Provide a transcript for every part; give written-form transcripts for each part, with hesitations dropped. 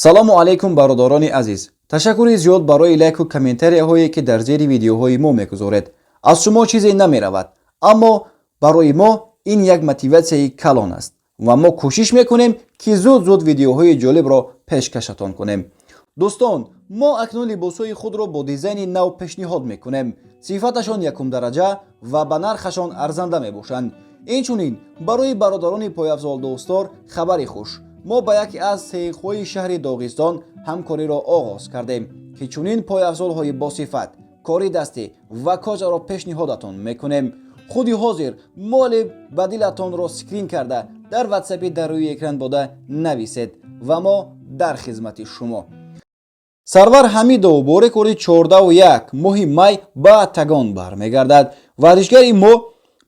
Салому алайкум, бародарони азиз! Ташаккури зиёд барои лайку комментарияҳое, ки дар зери видеоҳои мо мегузоред. Аз шумо чизе намеравад, аммо барои мо ин як мотиватсияи калон аст ва мо кӯшиш мекунем, ки зуд зуд видеоҳои ҷолибро пешкашатон кунем. Дӯстон, мо акнун либосҳои худро бо дизайни нав пешниҳод мекунем. Сифаташон якумдараҷа ва ба нархашон арзанда мебошанд. Инчунин барои бародарони пойафзолдӯстдор хабари хуш: мо ба яке аз сехҳои шаҳри Доғистон ҳамкориро оғоз кардем, ки чунин пойафзолҳои босифат, кори дастӣ ва кожаро пешниҳодатон мекунем. Худи ҳозир моли ба дилатонро скрин карда, дар ватсапи дар рӯи экран бода нависед ва мо дар хизмати шумо. Сарвар Ҳамидов бо рекорди 14-1 моҳи май ба октагон бармегардад. Варзишгари мо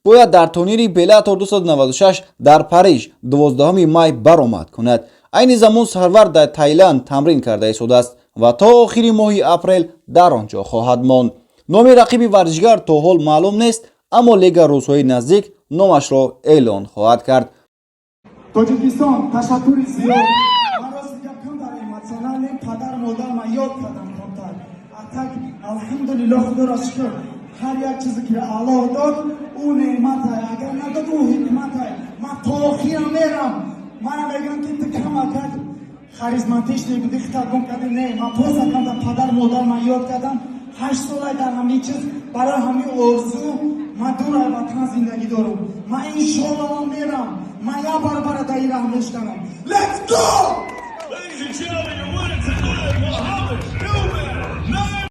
бояд дар турнири Беллатор 296 дар Париж 12 май баромад кунад. Айни замон Сарвар дар Таиланд тамрин карда истодааст ва то охири моҳи апрел дар он ҷо хоҳад монд. Номи рақиби варзишгар то ҳол маълум нест, аммо лига рӯзҳои наздик номашро эълон хоҳад кард. Тоҷикистон, ташаккури зиёд. Ман рости гап, камтар эмоциональный, падар модар ман ёд кардам камтар. А так, алҳамдулилло, худоро шукр, ҳар як чизе ки Аллоҳ дод, ӯ неъматай, агар надод, ӯ ҳикматай. Ман то охирам мерам. Мана мегӯям, ки ту камакак харизматичный буди, хита гум кардӣ. Не, ман просто камтар падар модар ман ёд кардам. 8 сола дар ҳамин чиз, барои ҳамин орзу ман дур аз ватан зиндагӣ дорам. Ман иншоалло мерам, ман як баробара дар ин раҳ мешканам. Let's go! Ladies and gentlemen,